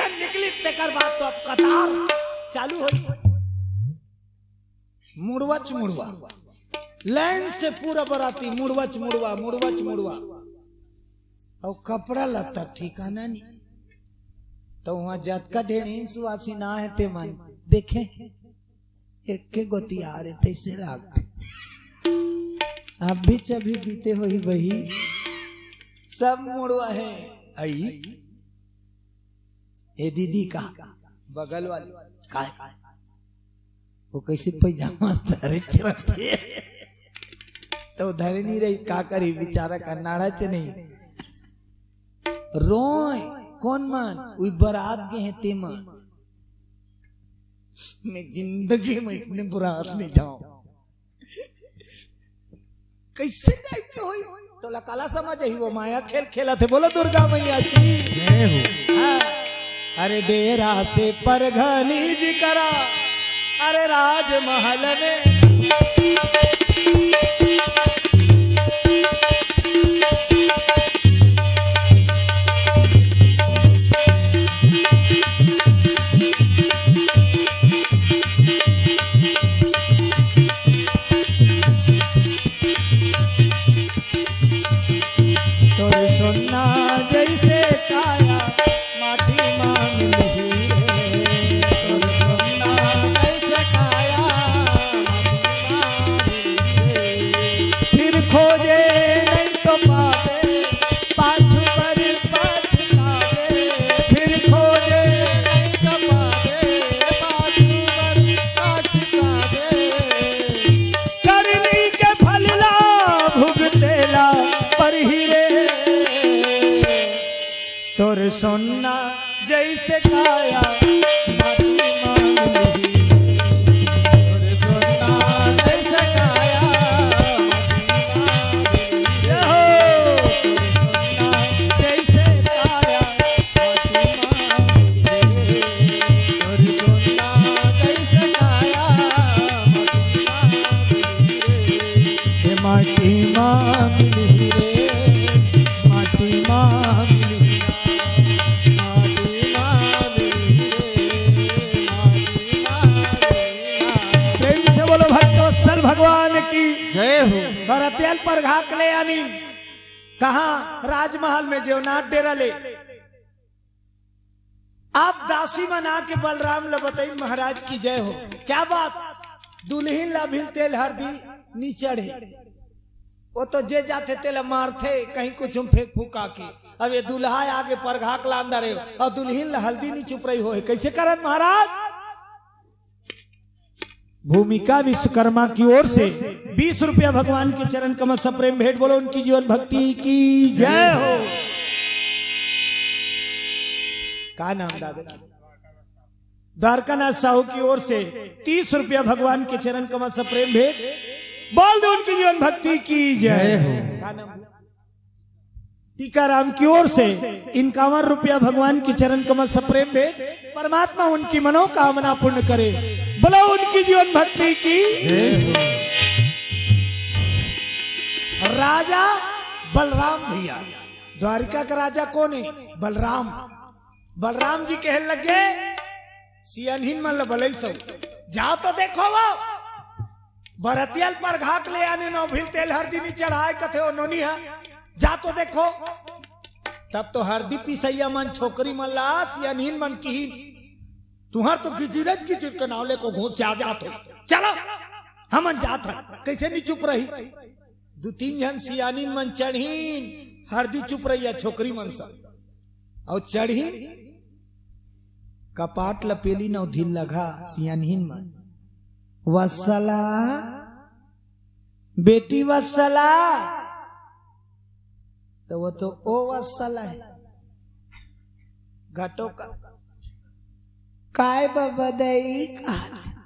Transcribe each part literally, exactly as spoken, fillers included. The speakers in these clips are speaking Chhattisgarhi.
निकली, तेकर बाद तो अब कतार चालू हो। मुड़वच मुड़वा, लाइन से पूरा बराती मुड़वच मुड़वा, मुड़वच मुड़वा। अउ कपड़ा लत्ता ठिकाना नहीं। तो वहां जतका ढेढ़ीन सुवासिन हे ते मन देखे, एके गोती आ रहे तैसे लागते। अभी चभी बीते होही बही, सब मुड़वा हे। आई ए दीदी का बगल वाली का हे? वो कैसे पैजामा धरे चलते? तो धरे नहीं रही, का करी, बेचारा का नाड़ा च नहीं। रोए कौन मन? उई बरात गे हे ते मन। मैं जिंदगी में इतने बरात नहीं जाऊं। कैसे टाइप के होई? तो लकाला समझ ही, वो माया खेल खेला थे। बोलो दुर्गा मैया की। जय हो। हाँ। अरे डेरा से परघनी जी करा, अरे राजमहल में। तोर सोना जैसे काया माटी मा मिलही रे। तोर सोना जैसे काया माटी मा मिलही रे। फिर खोजे नहीं तो पावे, पाछू पर पाछू पावे। फिर खोजे नहीं तो पावे, पाछू पर पाछू पावे। करनी के फल ला भुगतेला परही रे। तोर सोना जैसे काया माटी मा मिलही। तोर सोना जैसे काया माटी मा मिलही। हो, तोर सोना जैसे काया माटी मा मिलही। तोर सोना जैसे काया माटी मा मिलही। ए माटी मा मिलही रे, माटी मा मिलही, माटी मा मिलही रे, माटी मा मिलही। प्रेम से बोलो भक्तवत्सल भगवान की। जय हो। बरतिया ल परघाक ले आनी, कहाँ? राजमहल में जेवनाथ डेरा ले। आप दासी मन आके बलराम ल बताइन, महाराज की जय हो। क्या बात, दुल्हिन ल अभी तेल हरदी नी चढ़े, वो तो जे जाथे तेला मारथे, कहीं कुछ में फेंक फुका के। अब ये दूल्हा आगे परघाक लांदा रे, अउ दुल्हिन ल हल्दी नी चुपरई होहे, कैसे करन महाराज? भूमिका विश्वकर्मा की ओर से बीस रुपया भगवान के चरण कमल सप्रेम भेंट। बोलो उनकी जीवन भक्ति की जय हो। का नाम दादा? द्वारकानाथ साहू की ओर से तीस रुपया भगवान के चरण कमल सप्रेम भेंट। बोल दो उनकी जीवन भक्ति की जय। जय हो। का नाम? टीकाराम की ओर से इक्यावन रुपया भगवान के चरण कमल सप्रेम भेंट। परमात्मा उनकी मनोकामना पूर्ण करे। बोलो उनकी जीवन भक्ति की। राजा बलराम भैया, द्वारिका का राजा कौन है? बलराम। बलराम जी कहन लगे, सियानहिन मन ल बलई सौ, जाओ तो देखो वो बरतिया ल परघाक ले आने, नौ भिल तेल हरदी नी चढ़ाए कथे ओ नोनी ह, जा तो देखो। तब तो हरदी पिसैया मन छोकरी मन ला सियानहिन मन किहिन, तुहर तो गिजिरत गिजिर के नाव ले को घूस जा जात हो, चलो हमन जात हन। कैसे नी चुप रही? दू तीन झन सियानिन मन चढ़ीन, हरदी चुप रहिया छोकरी मन सब। अउ चढ़ीन, कपाट ल पेलिन अउ धिल्लघा सियानिन मन, "वत्सला, बेटी वत्सला।" तो वो तो ओ वत्सला है, घटो का, "काय बाबा दई?" कहत,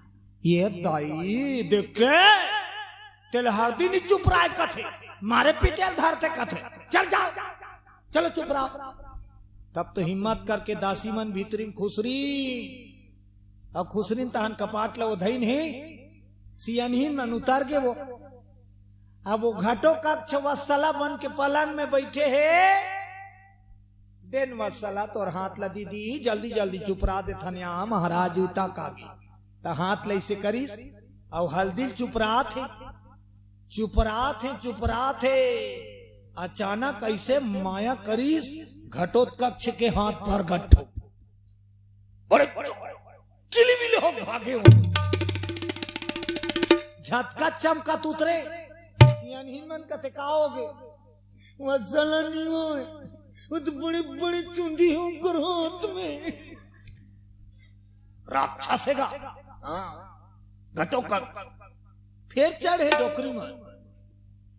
"ये दई देख के तेल हरदी नी चुप रहा है," कथे, "मारे पिटेल धरते," कथे, "चल जाओ, चलो चुप रहो।" तब तो हिम्मत करके दासी मन भीतरी में खुसरी, अब खुसरी तहन कपाट ल ओधइन हे, सियनहिन मन उतर गे वो। अब वो घटो कक्ष वत्सला बन के पलंग में बैठे हे, देन वत्सला तोर हाथ ला दीदी, जल्दी जल्दी चुपरा देथन या महाराज उता कागी। त हाथ ला ऐसे करिस, अउ हल्दी ल चुपरात हे, चुपरात हे, चुपरात हे। अचानक ऐसे माया करिस, घटोत्कच के हाथ प्रगट हो। बड़े किलबिल हो भागे हो। झटका चमकत उतरे। सियनहिन मन कथे का होगे? वत्सला नहीं होय, वो तो बड़े बड़े चुंदी हो कर हाथ में। राक्षस हे गा। हाँ, घटोत्कच। फेर चढ़े डोकरी मन।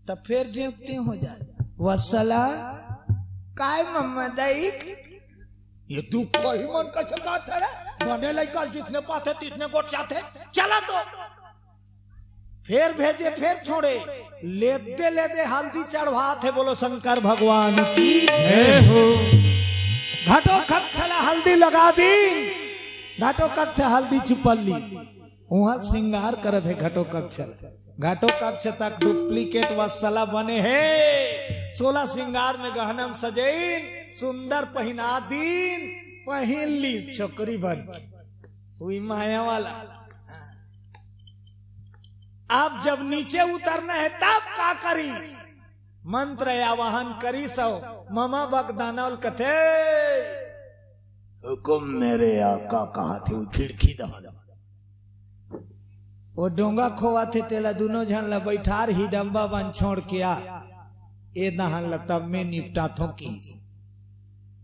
त फेर जेवते हो जाए। वत्सला, काय मम्मा दाई? ये दुख कही मन कइसे काट रे? बने लइका जितने पाथे तितने गोठ जाथे। चला तो। फेर भेजे, फेर छोड़े। लेदे लेदे हल्दी चढ़वात हे। बोलो शंकर भगवान की। हे हो। घटोत्कच ला हल्दी लगा दी। घटोत्कच हल्दी चुपल्ली। उहाँ सिंगार करत हे घटोत्कच ल। घटोत्कच तक duplicate वत्सला बने हे। सोलह सिंगार में गहनम सजइन, सुंदर पहिना दीन, पहिन ली छोकरी बन के। उही माया वाला। अब जब नीचे उतरना हे तब का करी? मंत्र आवाहन करिस अउ ममा बगदानव ल कथे, हुकुम मेरे आका, कहाथे वो खिड़की दहन। वो डोंगा खोवाथे तेला दूनों झन ला बइठार, हिडम्बा बन छोड़ के आ, ए दहन ला तब में निपटाथों की।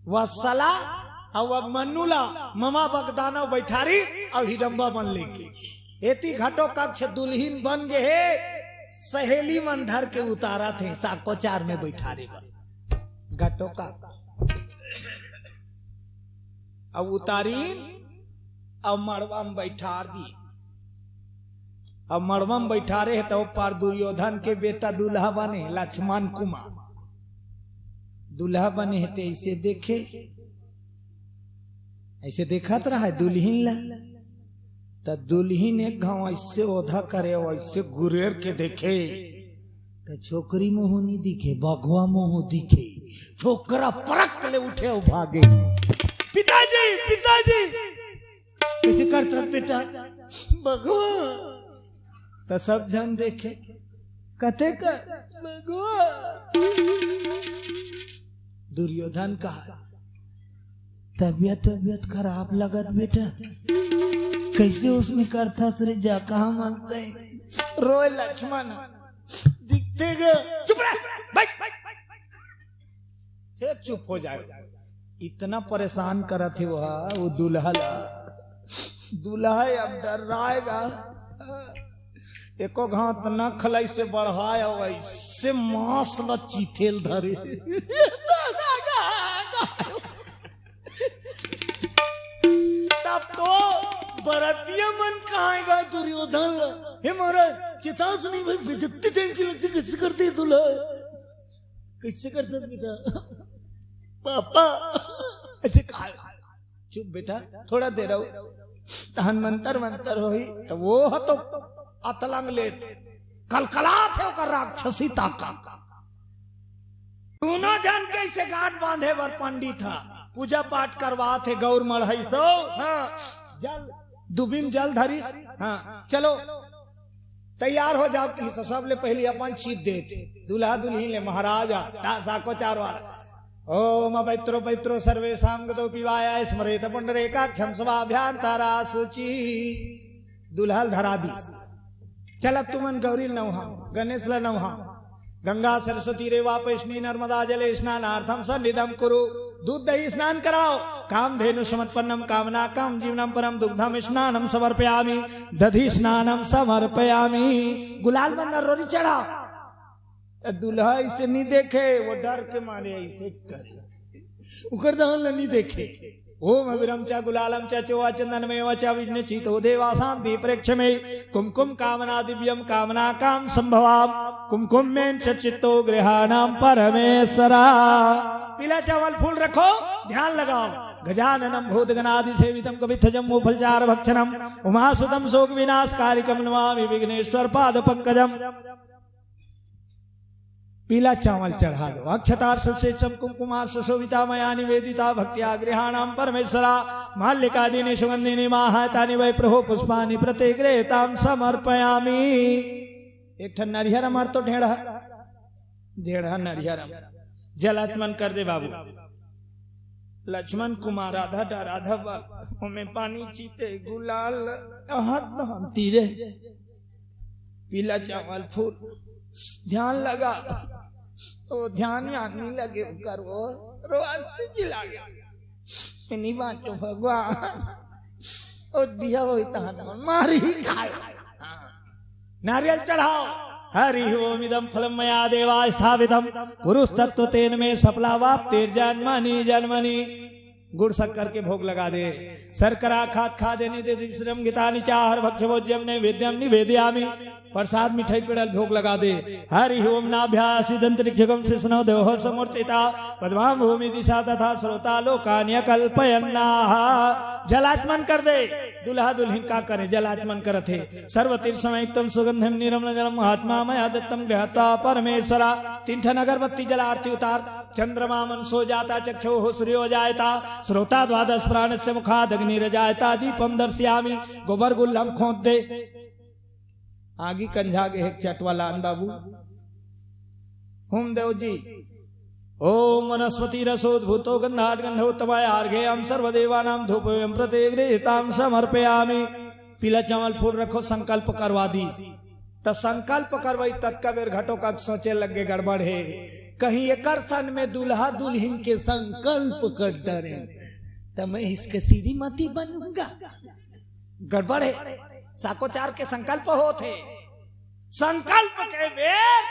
वत्सला अउ अब मन्नू ला ममा बगदानव बइठारी अउ हिडम्बा बन लेके। एती घटोत्कच दुल्हिन बन गे हे, सहेली मन धर के उतारत हे, साकोचार में बइठारे बर। घटोत्कच अउ उतारिन अउ मड़वा में बइठार दी। अउ मड़वा में बइठारे हे त ओ पार दुर्योधन के बेटा दूल्हा बने, लक्ष्मण कुमार दूल्हा बने हे। ते ऐसे देखे, ऐसे देखत रहा हे दुल्हिन ला। त दुल्हिन एक घांव ऐसे ओधा करे अउ ऐसे गुरेर के देखे, त छोकरी मुंह नी दिखे, बघवा मुंह दिखे। छोकरा परक ले उठे अउ भागे। पिताजी, पिताजी, कइसे करथस बेटा? बघवा। त सब झन देखे, कथे का बघवा। दुर्योधन कहा, तबियत, तबियत खराब लगत बेटा, कइसे उसने करथस रे, जा कहाँ मलते? रोए लक्ष्मण, दिखथे गा। चुप रह, बैठ। फेर चुप हो जाए। इतना परेशान करत हे वो, वो दूल्हा ला। दूल्हा अब डर्राए गा। एको घांव नख ला ऐसे बढ़ाए अउ ऐसे मांस ला चीथे ल धरे। तब तो बरतिया मन कहां हे गा दुर्योधन ला, हे महाराज, चितास नहीं भाई, बेइज्जती टाइप की लगती, कइसे करथे दूल्हा? कइसे करथे बेटा? पापा, अच्छा का? चुप बेटा, थोड़ा देर अउ, तहन मंतर मंतर होही, त वो ह तो अतलंग लेत, कलकलात हे ओकर राक्षसी ताकत। दूनों झन के अइसे गांठ बांधे बर पंडित ह पूजा पाठ करवात हे, गौर मढ़ई सो, हाँ, जल, दुबिम जल धरिस, हाँ, चलो, तैयार हो जाव, कि सबले पहिली अपन चीज देत हे दूल्हा दुल्हिन ले, महाराज आ, ता साकोचार वाला। ओम पवित्रो पवित्रो सर्वेषां गतो पीवाय स्मरेत पुंडरीकाक्षं सभाभ्यंतरा शुचि। दूल्हा ल धरा दीस। चल अब तुमन गौरी ल नवहा, गणेश ल नवहा। गंगा सरस्वती रेवा पयस्नी नर्मदा जले स्नानार्थं सन्निधं कुरु। दूध दही स्नान कराओ। कामधेनु समत्पन्नम कामना काम जीवनम परम दुग्धम स्नानम समर्पयामि। दधि स्नानम समर्पयामि। गुलाल मन रोरी चढ़ाओ। त दूल्हा ऐसे नहीं देखे, वो डर के मारे ऐसे करे। उकर दहन ल नहीं देखे। ओम अबीरम च गुलालम च चोवा चंदनमेव च विष्णु चीतो देवा शांति प्रेक्ष में। कुमकुम कामना दिव्यम कामना काम संभवाम। कुमकुम में च चित्तो गृहाणाम परमेश्वरा। पीला चावल फूल रखो, ध्यान लगाओ। गजाननम भूतगणादि सेवितम कपित्थ जम्बू फलचार भक्षणम। उमासुतम शोक विनाशकारिकम नमामि विघ्नेश्वर पाद पंकजम। पीला चावल चढ़ा दो। अक्षतार सुशेषम कुमकुमार सुशोभिता मया निवेदिता भक्तिया गृहाणाम परमेश्वरा। मल्लिकादीनि सुगंधीनि माहायतानि वै प्रभो पुष्पाणि प्रतिगृहताम समर्पयामि। एक ठन नरिहर अमर तो ढेढ़ा, ढेढ़ा नरिहर अमर। जल आचमन कर दे बाबू। लक्ष्मण कुमार आधा डर आधा बल, ओमे पानी चीते गुलाल हाथ धाम तीरे। पीला चावल फूल, ध्यान लगा। ओ ध्यान में आदमी लगे कर वो रोज जी लागे। इन्हीं बातों भगवान। ओ दिया वो तहन मारी खाए। हाँ। नारियल चढ़ाओ। हरि ओम इदम फलम मया देवा स्थापितम पुरुष तत्व तेन में सफला वाप तेर जन्मनी जन्मनी। गुड़ शक्कर के भोग लगा दे। शर्करा खाद खादे निदे श्रम गीता निचाहर भक्ष भोज्यम ने वेद्यम निवेदयामी। प्रसाद मिठाई पेड़ल भोग लगा दे। हरि ओम नाभ्या सिदंतरिक्षगम शिष्णो देहो समूर्तिता पद्मा भूमि दिशा तथा स्रोता लोकान्य कल्पयन्नाह। जलाचमन कर दे। दुल्हा दुल्हन का करे, जलाचमन करत हे। सर्वतीर्थ समयुक्तम सुगंधम निरमन जलम महात्मा मया दत्तम गृहत्वा परमेश्वरा। तीन ठन अगरबत्ती जला आरती उतार। चंद्रमा मन सो जाता चक्षु सूर्यो जायता श्रोता द्वादश प्राणस्य मुखादग्निर जायता दीपम दर्शयामी। गोबर गुल्लम खोद दे। आगी कंझा गे हे चटवालान बाबू। होम देव जी। ओम वनस्पति रसोद्भूतो गंधात गंधोत्तमाय आर्घेयम सर्वदेवानाम धूपम प्रतिगृहताम समर्पयामी। पीला चावल फूल रखो, संकल्प करवा दी। त संकल्प करवाई, ततका बेर घटोकक्ष सोचे लगे गड़बड़ हे, कहीं एकर सन में दुल्हा दुल्हिन के संकल्प कर डरे, त मैं इसके श्रीमती बनूंगा। गड़बड़ हे। साकोचार के संकल्प होत हे। संकल्प के बेर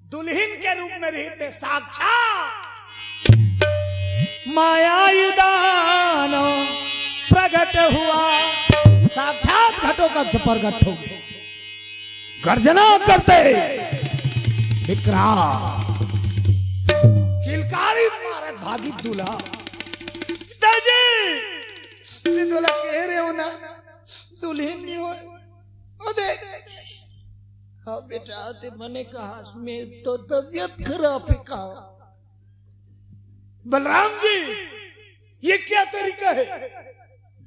दुल्हिन के रूप में रहिते साक्षात माया युदान प्रगट हुआ। साक्षात घटोकक्ष प्रगट हो गए। गर्जना करते विकराल किलकारी मारत भागी दुल्हा। पिताजी, मैं तोला कहे रहे हो ना, दुल्हिन नहीं हो। ओ देख। हाँ बेटा, ते मने कहा, मैं तो तबीयत खराब है कहा। बलराम जी, ये क्या तरीका है?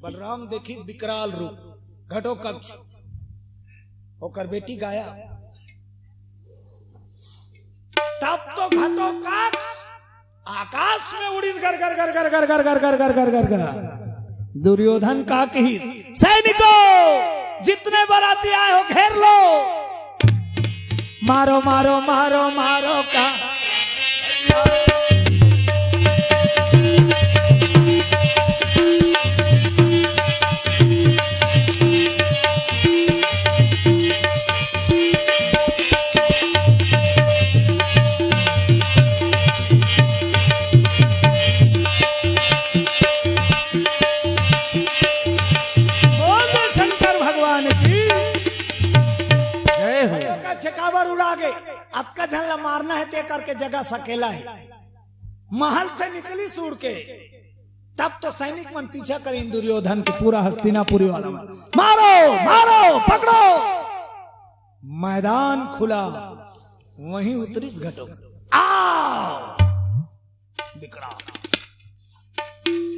बलराम देखी विकराल रूप, घटोकक्ष। ओकर बेटी गाया। तब तो घटोकक्ष आकाश में उड़ीस गर गर गर गर गर गर गर गर गर गर गर गर। दुर्योधन का कही, सैनिकों, जितने बराती आए हो घेर लो, मारो मारो मारो मारो का। बोल शंकर भगवान की जय हो। का छकावर उड़ा गे, अतका झन ला मारना है ते करके जगह सकेला है। महल से निकली सूड़ के, तब तो सैनिक मन पीछा करिन दुर्योधन के, पूरा हस्तिनापुरी वाला मन, मारो मारो पकड़ो। मैदान खुला, वहीं उतरिस घटोक, आओ विकराल।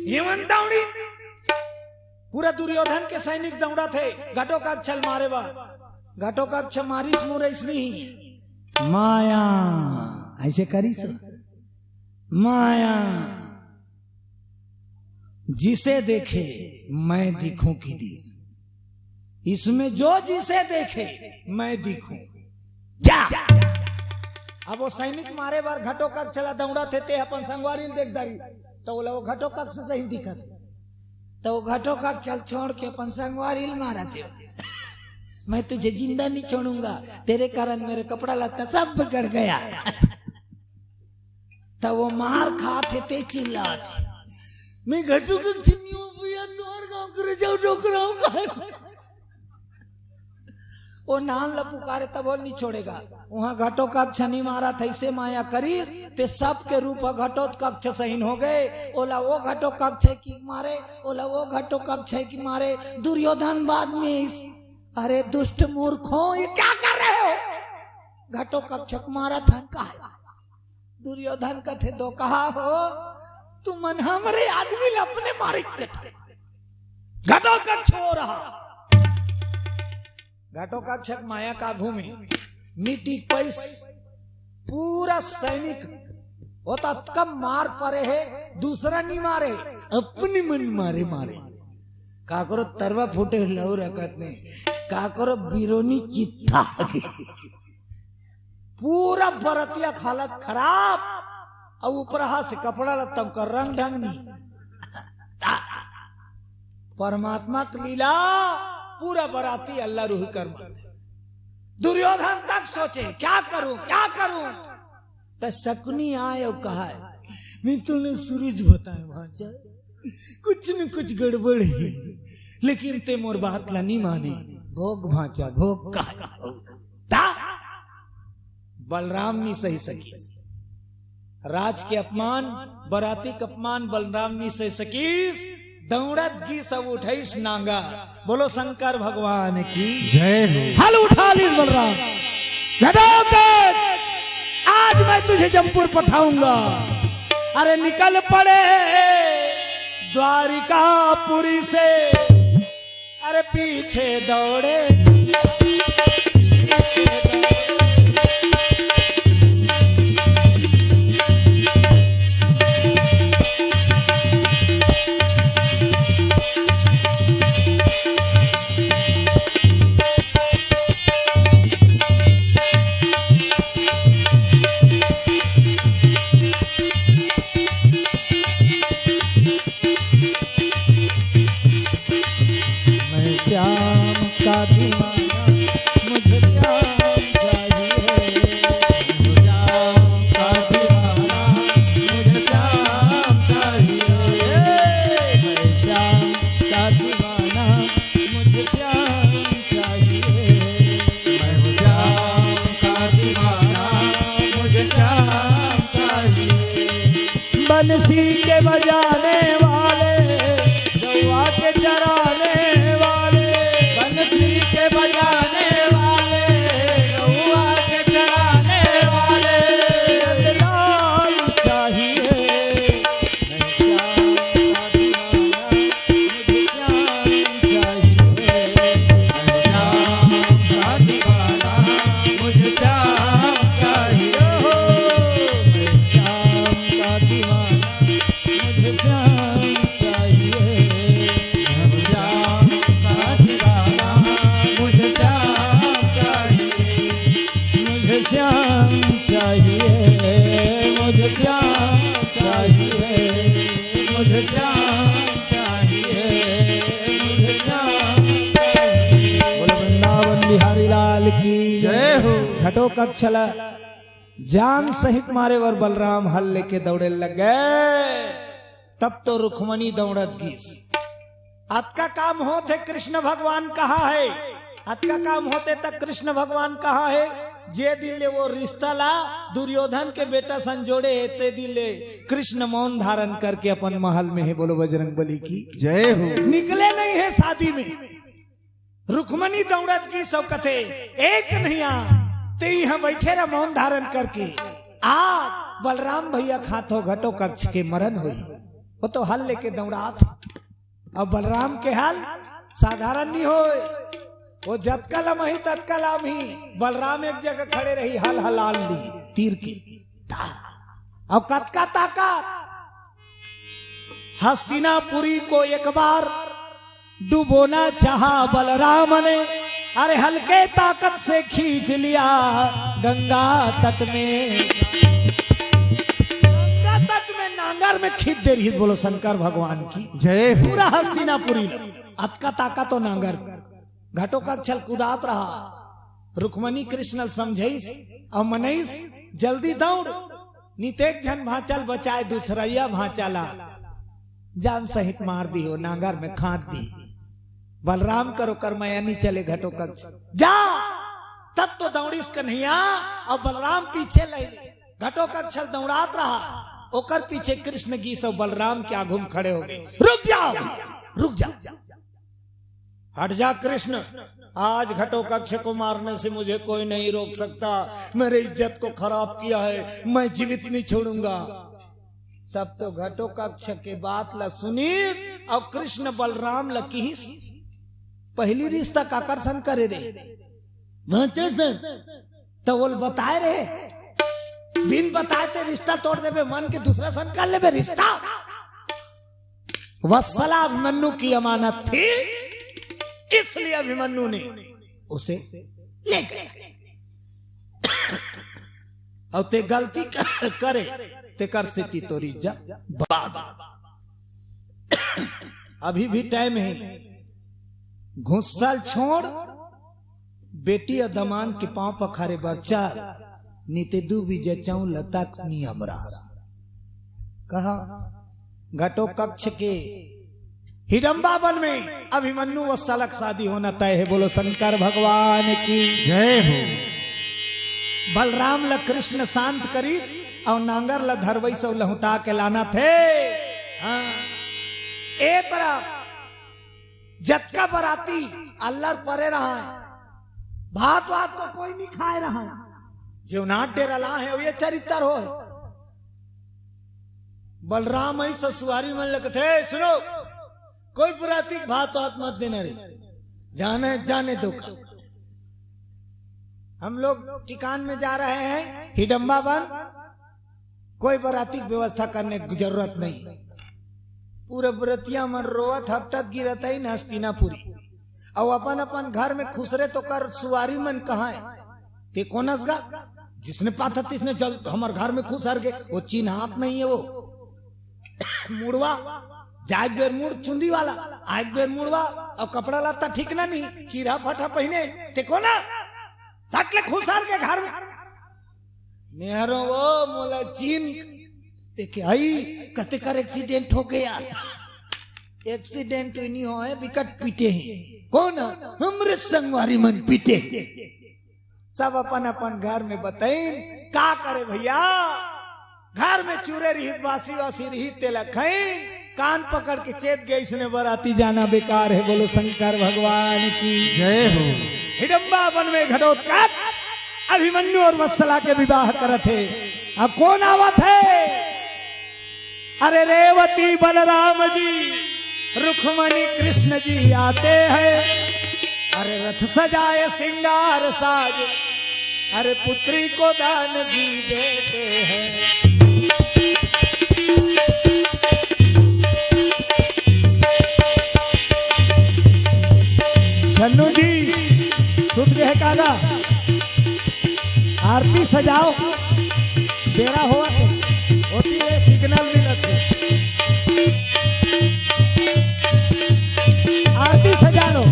ये मन दौड़ी, पूरा दुर्योधन के सैनिक दौड़त हे घटोकक्ष ल मारे बर। घटोकक्ष मारिस मुरइस नहीं, माया ऐसे करिस, माया जिसे देखे मैं दिखूं की दीस। इसमें जो जिसे देखे मैं दिखूं। जा। अब वो सैनिक मारे बर घटोकक्ष ला दौड़त हे, ते अपन संगवारी ल देख दारी, त ओला वो घटोकक्ष सही दिखत हे। त वो घटोकक्ष ल छोड़ के अपन संगवारी ल मारत हे। मैं तुझे जिंदा नहीं छोड़ूंगा, तेरे कारण मेरे कपड़ा लत्ता सब बिगड़ गया। त वो मार खात हे, ते चिल्लात हे, मैं घटोकक्ष नहीं हूं भैया, तोर गांव करे जाओ डोकराओ का। वो नाम ला पुकारे तब वो नहीं छोड़ेगा। वहां घटोकक्ष नहीं मारत हे, ऐसे माया करिस, ते सबके रूप ह घटोत्कच सहीन हो गए। ओला वो घटोत्कच हे कि मारे, ओला वो घटोत्कच हे कि मारे। दुर्योधन बाद में इस, अरे दुष्ट मूर्खों, ये क्या कर रहे हो? घटोत्कच के मारत हन का हे? दुर्योधन कथे, "दोकहा हो, तुमन हमरे आदमी ल अपने मारे के था।" घटोत्कच हो रहा। घटोत्कच के माया का घूमे, नीति पैस पूरा सैनिक होता, कम मार परे हे, दूसरा नहीं मारे, अपने मन मारे मारे। काकरो तरवा फूटे लहू रकत नहीं, काकरो बिरोनी चित्ता आगे। पूरा बरतिया के हालत खराब, अउ ऊपरहा से कपड़ा लत्ता कर रंग ढंग नहीं। परमात्मा के लीला, पूरा बराती अल्लाह रूही कर मारथे। दुर्योधन तक सोचे, "क्या करूं, क्या करूं?" त शकुनी आय अउ कहय, "मैं तोला सूरज बताय भांचा, कुछ न कुछ गड़बड़ हे, लेकिन ते मोर बात ला नहीं माने। भोग भांचा, भोग।" कहय ता बलराम नहीं सही सकिस। राज के अपमान, बराती के अपमान बलराम नहीं सह सकिस, दौड़त गिस अउ उठइस नांगर। बोलो शंकर भगवान की जय हो। हल उठा लीस बलराम, "घटोत्कच, आज मैं तुझे जमपुर पठाऊंगा।" अरे निकल पड़े द्वारिकापुरी से, अरे पीछे दौड़े। मैं श्याम का दीवाना, मुझे श्याम चाहिए। मैं श्याम का दीवाना, मुझे श्याम चाहिए। मैं श्याम का दीवाना, मुझे श्याम चाहिए। मैं श्याम का दीवाना, मुझे श्याम चाहिए। बंसी के बजाने वाले, गौआ के चराने वाले, बंसी के बजाने वाले, गौआ के चराने वाले, नंदलाल चाहिए। मैं श्याम का दीवाना, मुझे श्याम चाहिए। मैं श्याम का दीवाना, मुझे श्याम चाहिए। मैं श्याम का दीवाना, मुझे श्याम चाहिए। मैं श्याम का दीवाना, मुझे श्याम चाहिए। मुझे श्याम चाहिए, मुझे श्याम चाहिए, मुझे श्याम चाहिए, मुझे श्याम चाहिए। बोलो वृंदावन बिहारी लाल की जय हो। घटोत्कच ल जान सहित मारे बर बलराम हल लेके दौड़े लग गए। तब तो रुक्मणी दौड़त गिस। अतका काम होत हे, कृष्ण भगवान कहाँ हे? अतका काम होत हे त कृष्ण भगवान कहाँ हे? जे दिन ले वो रिश्ता ला दुर्योधन के बेटा सन जोड़े हे, ते दिन ले कृष्ण मौन धारण करके अपन महल में हे। बोलो बजरंग बली की जय हो। निकले नहीं हे शादी में। रुक्मणी दौड़त गिस अउ कथे, "ए कन्हैया, ते इहाँ बैठे रह मौन धारण करके, आज बलराम भैया के हाथों घटोत्कच के मरण होही।" वो तो हल लेके दौड़ात हे। अब बलराम के हल साधारण नहीं होय। वो जतका लमही ततका लामही, बलराम एक जगह खड़े रही, हल हलाल ली तीर के। अब कतका ताकत। हस्तिनापुरी को एक बार डुबोना चाहा बलराम ने, अरे हल्के ताकत से खींच लिया गंगा तट में। गंगा तट में नांगर में खींच दे रहिस। बोलो शंकर भगवान की जय हो। पूरा हस्तिनापुरी ल अतका ताकत हो नांगर में। घटोत्कच ल कुदात रहा। रुक्मणी कृष्ण ल समझाइस अउ मनइस, "जल्दी दौड़, नितेक झन भांचा ल बचाए, दूसरइया भांचा ला जान सहित मार दिही, नांगर में खांद दिही।" बलराम कर ओकर मया नी चले, घटोत्कच ल, "जा।" तब तो दौड़िस कन्हैया, अउ बलराम पीछे लइ ले। घटोत्कच ल दौड़ात रहा, ओकर पीछे कृष्ण गिस अउ बलराम के आघू म खड़े हो गे। "रुक जाव भैया, रुक जाव।" हट जा कृष्ण, आज घटोत्कच को मारने से मुझे कोई नहीं रोक सकता। मेरे इज्जत को खराब किया है, मैं जीवित नहीं छोड़ूंगा। तब तो घटोत्कच के बात ला सुनिस अउ कृष्ण बलराम ला किहिस, पहली रिश्ता काकर सन करे रे? भैंसे सन। तो बोल बताए रे, बिन बताए ते रिश्ता तोड़ देबे, मन के दूसरा सन कर लेबे रिश्ता। वत्सला अभिमन्यु की अमानत थी, इसलिए अभिमन्यु ने उसे ले गया। अउ ते गलती क-, करे, तेकर सेती तोर इज्जत बर्बाद। अभी भी टाइम हे, घुस्सा ल छोड़, बेटी अउ दमांद के पांव पखारे बर चल, नी ते दू बीजा चाउर ल तक नी अमरास। कहा, घटोत्कच के हिडम्बा वन में अभिमन्यु वत्सला के शादी होना तय हे। बोलो शंकर भगवान की। जय हो। बलराम ल कृष्ण शांत करिस अउ नांगर ल धरवइस अउ लहुटा के लानत हे। हाँ। ए तरफ जतका बराती अल्लर परे रहा हे, भात वात तो कोई नहीं खाए रहा हे। जेवनात डेरा ला हे, ये चरित्र हो। बलराम अइस सुवारी मन ल कथे, सुनो, कोई बराती के भात वात मत देना रे, जाने, जाने दो का। हम लोग टिकान में जा रहे हैं, हिडम्बा वन, कोई बराती की व्यवस्था करने की जरूरत नहीं। पूरे बरतिया मन रोवत हपटत गिरत हे न हस्तिनापुरी। अउ अपन अपन घर में खुसरे तो कर सुवारी मन कहाँ हे? ते कोन अस गा? जिसने पाथा तिसने जल हमर घर में खुसर गे, वो चिन्हात नहीं हे वो। मुड़वा, जाए के बेर मुड़ चुंदी वाला, आए के बेर मुड़वा, अउ कपड़ा लत्ता ठीक ना नहीं, चीरा फटा पहिने, ते कोन अस? सट ले खुसर गे घर में। मेहरो वो मोला जीन देखे आई, कते कर एक्सीडेंट हो गया। एक्सीडेंट ही नहीं होय, बिकट पीटे हे। कोन? हमरे संगवारी मन पीटे हे। सब अपन अपन घर में बताइन, का करे भैया, घर में चूरे रिहित, बासी वासी रिहित, तेला खाइन, कान पकड़ के चेत गे, इसने बराती जाना बेकार हे। बोलो शंकर भगवान की। जय हो। हिडम्बा वन में घटोत्कच अभिमन्यु अउ वत्सला के विवाह करत हे। अब कोन आवत हे? अरे रेवती बलराम जी, रुक्मणी कृष्ण जी आते हैं। अरे रथ सजाए सिंगार साज, अरे पुत्री को दान भी देते हैं। छन्नू जी, सुत गए का गा? आरती सजाओ, बेरा होवत हे, ओती ले सिग्नल मिलत हे। आरती सजा लो।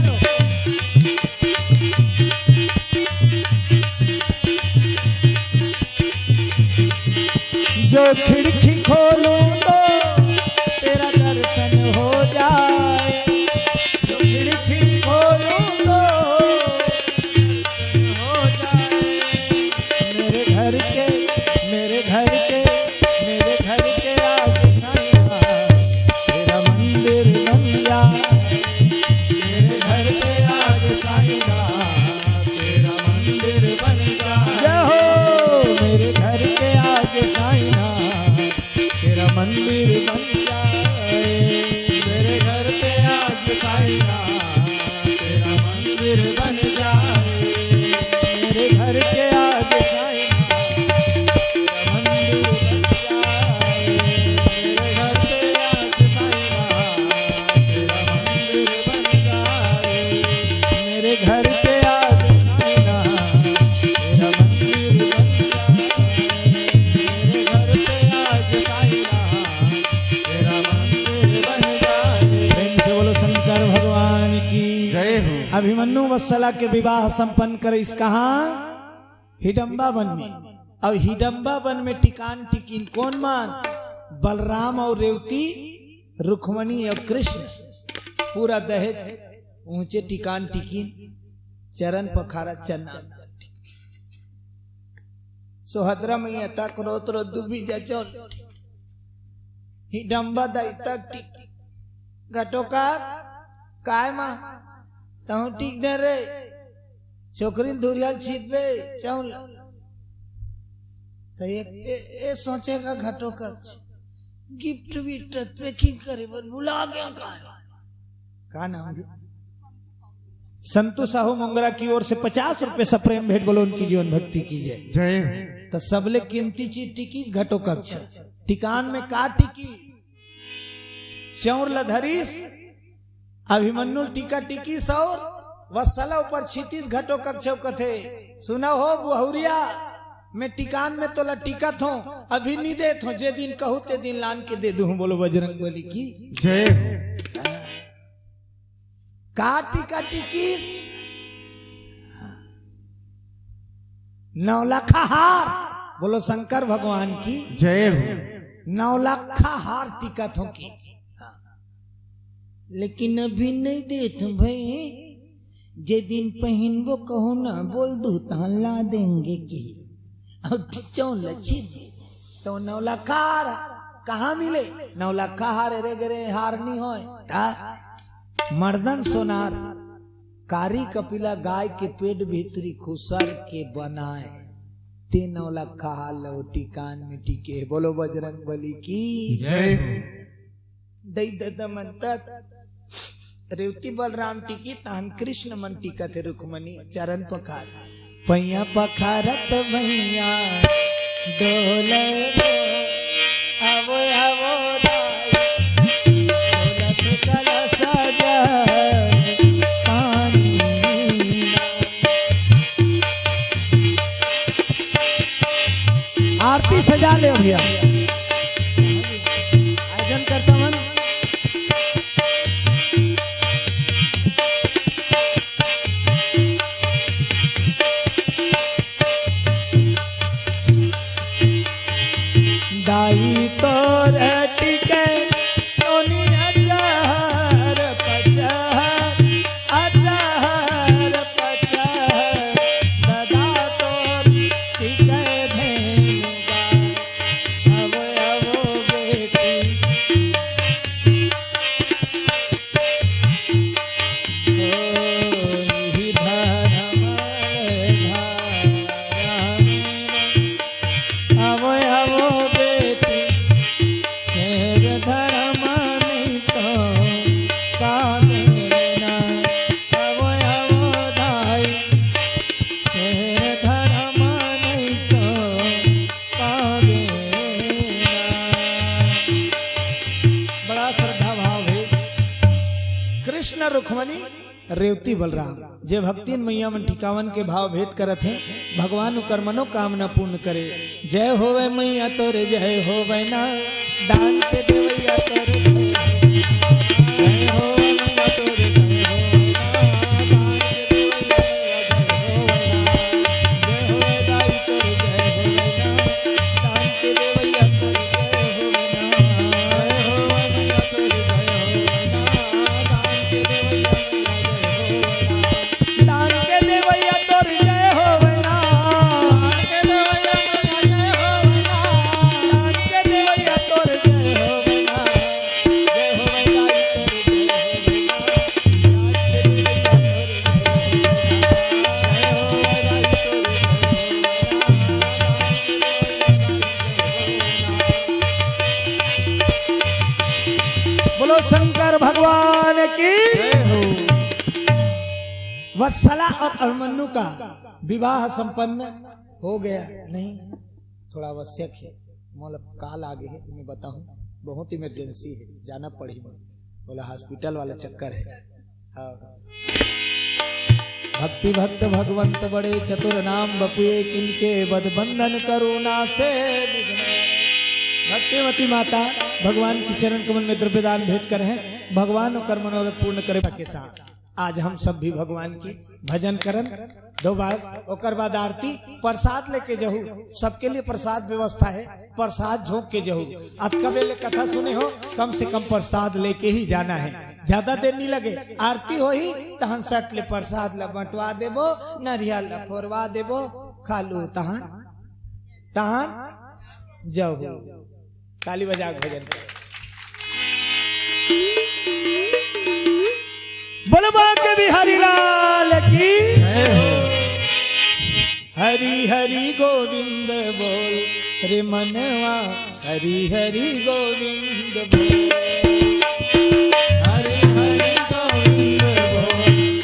जो खिड़की खोलूं तो तेरा दर्शन हो जाए, जो खिड़की खोलूं तो हो जाए। मेरे घर के, मेरे घर के, मेरे घर के राजधानी तेरा मंदिर बन जाए। मेरे घर के राजधानी तेरा मंदिर बन जाए। जय हो। मेरे घर के आगे साईं तेरा मंदिर बन जाए। मेरे घर के आगे साईं तेरा मंदिर बन जाए। मेरे घर के आगे साईं तेरा मंदिर बन जाए। मेरे घर के आगे साईं तेरा मंदिर बन जाए। मेरे घर के आगे साईं तेरा मंदिर बन जाए। मेरे घर के आगे साईं तेरा मंदिर बन जाए। प्रेम से बोलो शंकर भगवान की। जय हो। अभिमन्यु वत्सला के विवाह संपन्न करिस कहाँ? हिडम्बा वन में। अउ हिडम्बा वन में टिकान टिकिन कोन मन? बलराम अउ रेवती, रुक्मणी अउ कृष्ण। पूरा दहेज ऊंचे टिकान टिकिन, चरण पखारा चन्ना। सोहदरा मैया तक रोत रोत दुबी जा चल। हिडम्बा दाई तक टिक। घटोका काय मा? तहूँ टिक दे रे, छोकरी ल धुरिया ल छींचबे, चाउर ल। त ए, ए, ए सोचेगा घटोकच्छ, गिफ्ट विफ्ट पैकिंग करे बर भुला गया का? का नाम है? संतु साहू मोंगरा की ओर से पचास रुपए सप्रेम भेंट, बोलो उनकी जीवन भक्ति की जय। जय। त सबले कीमती चीज टिकिस घटोकच्छ। टिकान में का टिकिस? चाउर ल धरिस, अभिमन्यु ल टीका टिकिस अउ वत्सला ऊपर छींचिस घटोकच्छ अउ कथे, सुना हो बहुरिया, मैं टिकान में तोला टिकत हों, अभी नी देत हों, जे दिन कहू ते दिन लान के दे दूँ। बोलो बजरंग बली की। जय। का टीका टिकिस? नौलखा हार। बोलो शंकर भगवान की। जय हो। नौलखा हार टिकत हों कि। हाँ। लेकिन अभी नहीं देत हों भाई, जे दिन पहिनबो कहू ना, बोल दू तहन ला देंगे कि। अब चाउर ल छींच दे। त नौलखा हार कहाँ मिले? नौलखा हार एरे गेरे हार नी होय। त मर्दन सोनार, कारी कपिला गाय के पेट भीतरी खुसर के बनाए, ते नौलखा हार ल ओ टिकान में टिके हे। बोलो बजरंग बली की। जय हो। दई ददा मन तक रेवती बलराम टिकी, तहन कृष्ण मन टिकत हे रुक्मणी चरण पखार। पैया पखारत भैया डोले रे, आवो, आवो दाई, डोलत कलसा जल पानी। आरती सजा ले भैया। आयोजन करता मन। दाई तोर टिके सोनी हजार पचास, हजार पचास, ददा तोर टिके धेनुगा। अब, अब बेटी। होई धर्म धारा। आवो, आवो बेटी, फेर धर्म नहीं तो का देना। आवो, आवो दाई, फेर धर्म नहीं तो का देना। बड़ा श्रद्धा भाव हे। कृष्ण रुक्मणी रेवती बलराम, जे भक्तिन मैया मन टिकावन के भाव भेंट करत हे, भगवान ओकर मनोकामना पूर्ण करे। जय होवे मैया तोरे, जय होवे ना, दान के देवैया तोरे, जय होवे मैया तोरे, जय होवे ना, दान के देवैया तोरे, जय होवे ना, जय होवे दाई तोरे, जय होवे ना, दान के देवैया तोरे, जय होवे ना, जय होवे मैया तोरे, जय होवे ना, दान के देवैया दान के देवैया तोर जय होवे ना। दान के देवैया तोर जय होवे ना। दान के देवैया तोर जय होवे ना। जय होवे दाई तोर जय होवे ना। दान के देवैया तोर जय होवे ना। जय होवे दाई तोर जय होवे ना। दान के देवैया तोर जय होवे ना। बोलो शंकर भगवान की। जय हो। वत्सला और अभिमन्यु का विवाह संपन्न हो गया। नहीं, थोड़ा आवश्यक है, मोला कॉल आ गए है, मैं बताऊं, बहुत इमरजेंसी है, जाना पड़ी मोला। बोला हॉस्पिटल वाला चक्कर है। हाँ। भक्ति भक्त भगवंत बड़े चतुर नाम बपुए, किनके बद बंधन करुणा से विघ्न। भक्तिमती माता भगवान की चरण कमल में द्रव्यदान भेंट करे हैं, भगवान ओकर मनोरथ पूर्ण करे के साथ। आज हम सब भी भगवान की भजन करन दो बार, ओकर बाद आरती, प्रसाद लेके जहू, सबके लिए प्रसाद व्यवस्था है, प्रसाद झोंक के जहू। अतका बेले कथा सुने हो, कम से कम प्रसाद लेके ही जाना है, ज्यादा देर नहीं लगे। आरती होही तहन सट ले प्रसाद ला बंटवा देबो, नरियल ला फोरवा देबो, खा लू तहन, तहन जहू। ताली बजा के भजन करो। बोलो बांके बिहारी लाल की। जय हो। हरि हरि गोविंद बोल रे मनवा, हरि हरि गोविंद बोल। हरि हरि गोविंद बोल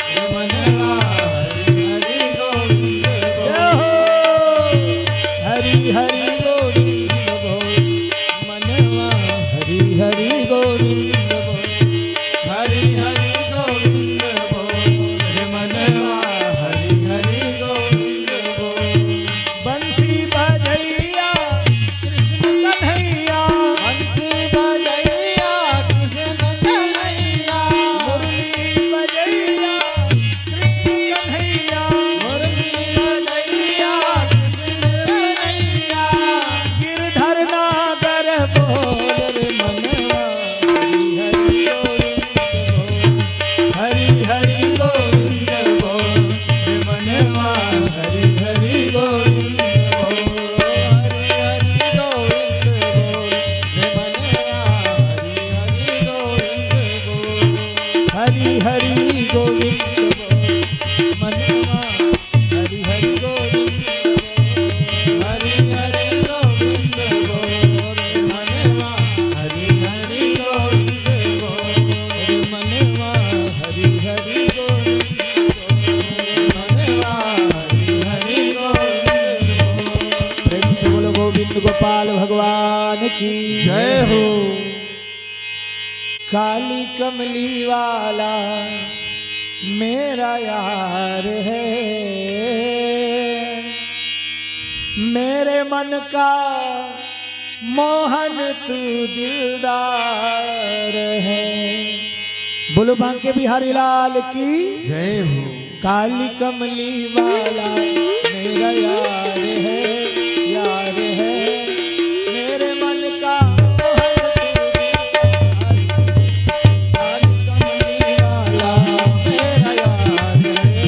रे मनवा, हरि हरि गोविंद बोल। जय हो। हरि हरि गोविंद बोल मनवा, हरि हरि गोविंद बोल। हरि हरि गोविंद बोल रे मनवा, हरि हरि गोविंद बोल। बंसी बजैया कृष्ण कन्हैया, बंसी बजैया कृष्ण कन्हैया, मुरली बजैया कृष्ण कन्हैया, मुरली बजैया कृष्ण कन्हैया। गिरधर नागर बोल रे मनवा, हरि हरि गोविंद बोल। हरि हरि गोविंद बोल रे मनवा, हरि हरि गोविंद बोल। हरि हरि गोविंद बोल रे मनवा, हरि हरि गोविंद बोल। हरि हरि गोविंद बोल मनवा, हरि हरि गोविंद बोल। हरि हरि गोविंद बोल मनवा, हरि हरि गोविंद बोल मनवा, हरि हरि गोविंद बोल मनवा, हरि हरि गोविंद बोल। प्रेम से बोलो गोविंद गोपाल भगवान की जय हो। काली कमली वाला मेरा यार है, मेरे मन का मोहन तू दिलदार है। बोलो बांके बिहारी लाल की। जय हो। काली कमली वाला मेरा यार है, यार है, मेरे मन का मोहन तू दिलदार है। काली कमली वाला मेरा यार है,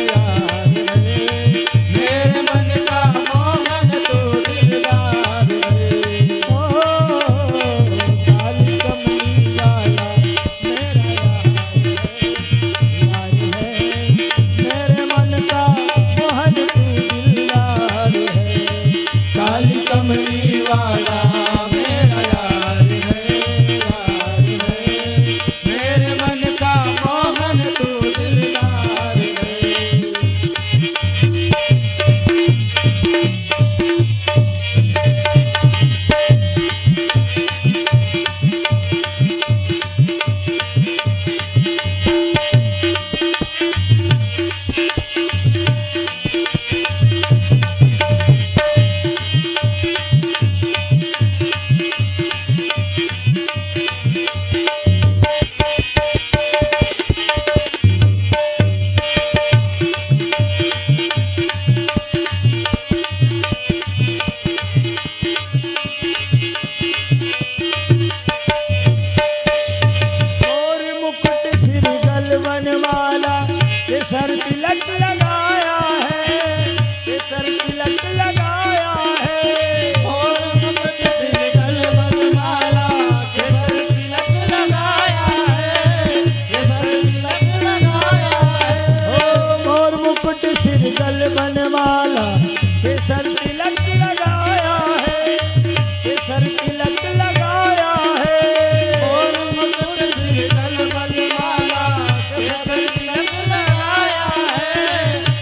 यार है, मेरे मन का मोहन तू दिलदार है। ओ, काली कमली वाला मेरा यार है, यार है, मेरे मन का मोहन तू दिलदार है। काली कमली वाला मेरा यार है, यार है, मेरे मन का मोहन तू दिलदार है। और मुकुट सिर गल बनमाला, केसर तिलक लगाया है, केसर तिलक लगाया है। और मुकुट सिर गल बनमाला, केसर तिलक लगाया है, केसर तिलक लगाया है। ओ मोर मुकुट सिर गल बनमाला, केसर तिलक लगाया है, केसर तिलक लगाया है। और मुकुट सिर गल बनमाला, केसर तिलक लगाया है,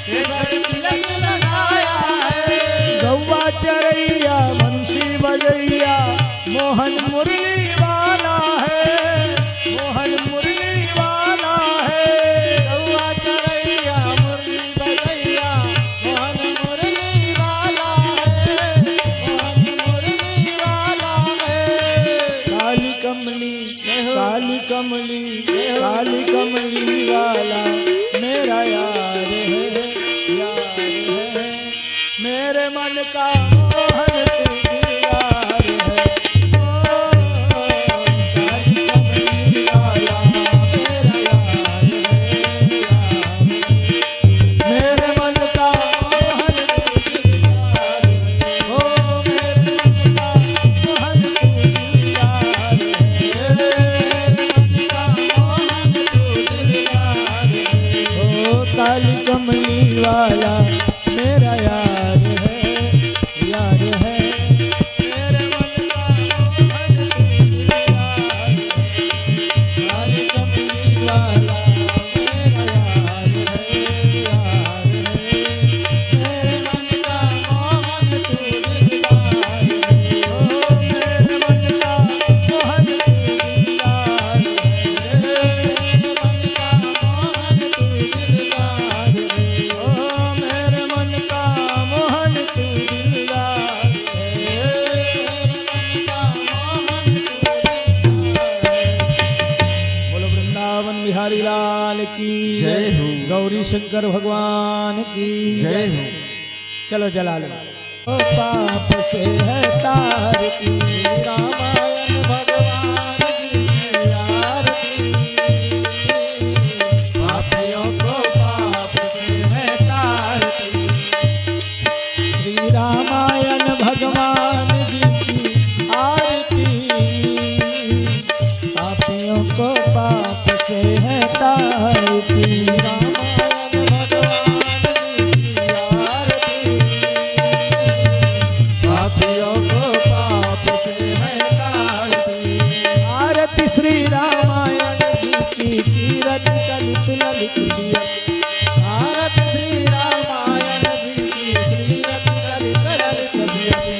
केसर तिलक लगाया है। गौवा चरैया बंसी बजैया मोहन मुरली वाला है, मोहन मुरली वाला है। गौवा चरैया मुरली बजैया मोहन मुरली वाला है, मोहन मुरली वाला है। काली कमली, काली कमली, काली कमली वाला मेरा यार है, यार है। मेरे मन का मोहन तू दिलदार है। ओ, काली कमली वाला मेरा यार है, यार है। मेरे मन का मोहन तू दिलदार है। ओ, मेरे मन का मोहन तू दिलदार है। मेरे मन का मोहन तू दिलदार है। जय हो। गौरी शंकर भगवान की जय हो। चलो जला लो। पाप से है तारती। रामायण भगवान की आरती। पापियों को पाप से है तारती। श्री रामायण भगवान जी की आरती। पापियों को पाप से है तारती। रामायण भगवान जी की आरती। पापियों को पाप से है तारती। आरती श्री रामायण जी की, कीरति कलित ललित जियति। आरती श्री रामायण जी की, कीरति कलित ललित जियति।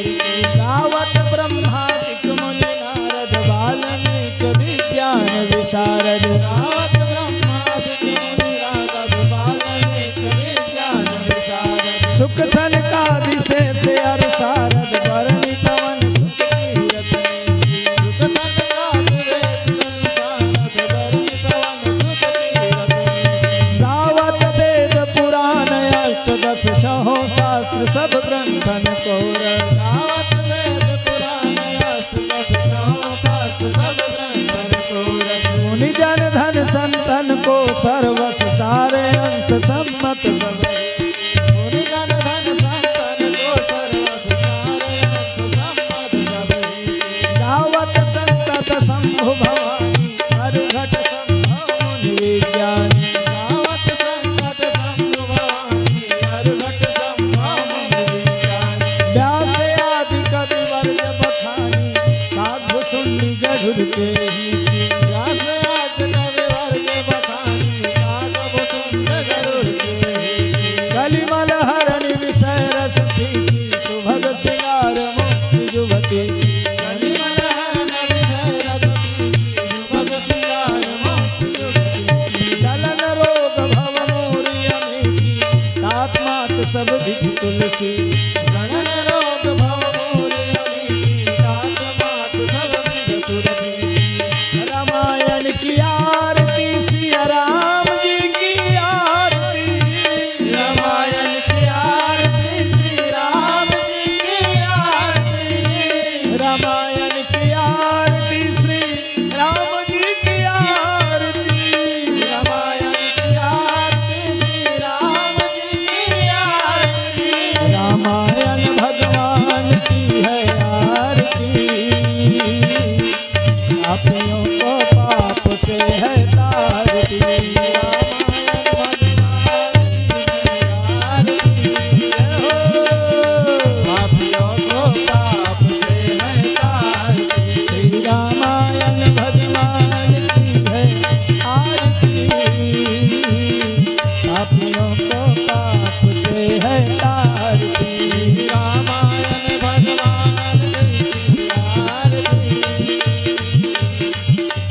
गावत ब्रह्मादिक मुनि नारद, वाल्मीकि विज्ञान विशारद। गावत ब्रह्मादिक मुनि नारद, वाल्मीकि विज्ञान विशारद। सुख सनकादि शेष अरु सारद, बरनि पवन सुत कीरति। सुख सनकादि शेष अरु सारद, बरनि पवन सुत कीरति। गावत वेद पुराण अष्ट दस छहों शास्त्र सब ग्रंथन को रस। गावत वेद पुराण अष्ट दस छहों शास्त्र सब ग्रंथन को रस। मुनि जन धन संतन को सर्वस सारे अंश सम्मत सब। मुनि जन धन संतन को सर्वस सारे अंश सम्मत सब। गावत संतत शंभु भवानी, अरु घट संभव मुनि विज्ञानी। गावत संकट शंभु भवानी, अरु घट संभव मुनि विज्ञानी। व्यास आदि कवि वर्ग बखानी, काग भुसुंडी गरुड़ के ही। व्यास आदि कवि वर्ग बखानी, काग भुसुंडी गरुड़ के ही। कलिमल हरनि विषय रस प्रीति, सुभग सिंगार मोहि युवती। कलिमल हरनि विषय रस प्रीति, सुभग सिंगार मोहि युवती। जलन रोग भव मोरि अमेठी, तात मात सब विधि तुलसी। जलन रोग भव मोरि अमेठी, तात मात सब विधि तुलसी। रामायण की आरती सिया राम जी की आरती। रामायण की आरती श्री राम जी की आरती। रामायण की आरती श्री राम जी की आरती। रामायण की आरती श्री राम जी की आरती। रामायण भगवान की है आरती। पापियों को पाप से है तारती। पापियों को पाप से है तारती। श्री रामायण भगवान की है आरती। पापियों को पाप से है तारती। रामायण भगवान की आरती।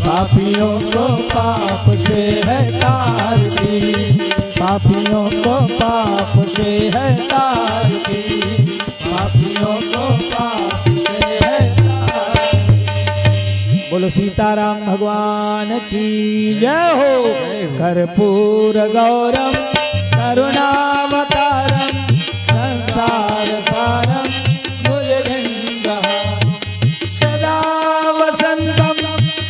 पापियों को पाप से है तारती। पापियों को पाप से है तारती। पापियों को पाप से है तारती। बोलो सीताराम भगवान की जय हो। कर्पूर गौरम करुणावतारम संसार सारम भुजगेन्द्रहारम। सदा वसन्तं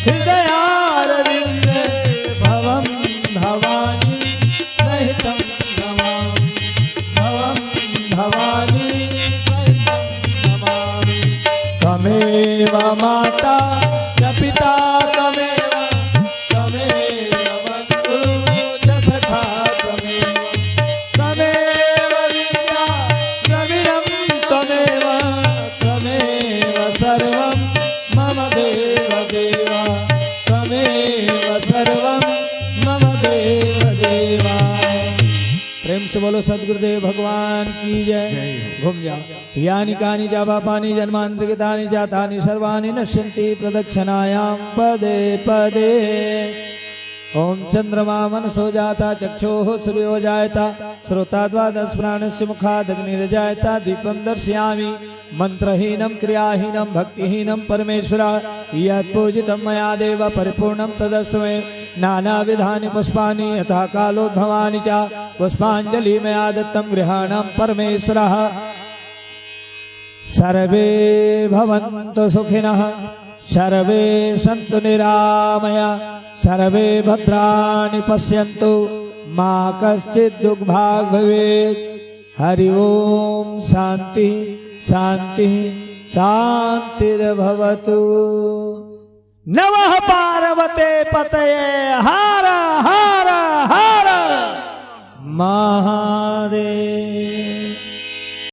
हृदयारविन्दे भवं भवानी सहितं नमामि। भवं भवानी सहितं नमामि। त्वमेव माता च पिता त्वमेव, त्वमेव बन्धु च सखा त्वमेव। त्वमेव विद्या द्रविणं त्वमेव, त्वमेव सर्वं मम देव देव, त्वमेव सर्वं मम देव देव। प्रेम से बोलो सदगुरुदेव भगवान की जय। जय हो। घूम जाओ। यानि कानि च पापानि जन्मान्तरकृतानि च तानि सर्वाणि नश्यन्ति प्रदक्षिणायां पदे पदे। ओम चंद्रमा मनसो जाता चक्षुः सूर्यो जायता श्रोता द्वादश प्राणस्य मुखादग्निर्जायता दीपं दर्शयामि। मन्त्रहीनं क्रियाहीनं भक्तिहीनं परमेश्वर, यत्पूजितं मया देव परिपूर्णं तदस्तु मे। नानाविधानि पुष्पाणि यथा कालोद्भवानि च, पुष्पाञ्जलि मया दत्तं गृहाण परमेश्वर। सर्वे भवन्तु सुखिनः, सर्वे सन्तु निरामया, सर्वे भद्राणि पश्यन्तु, मा कश्चित् दुग्भाग् भवेत्। हरि ओम शांति शांति शांतिर्भवतु। नमः पार्वते पतये। हर हर हर महादेव।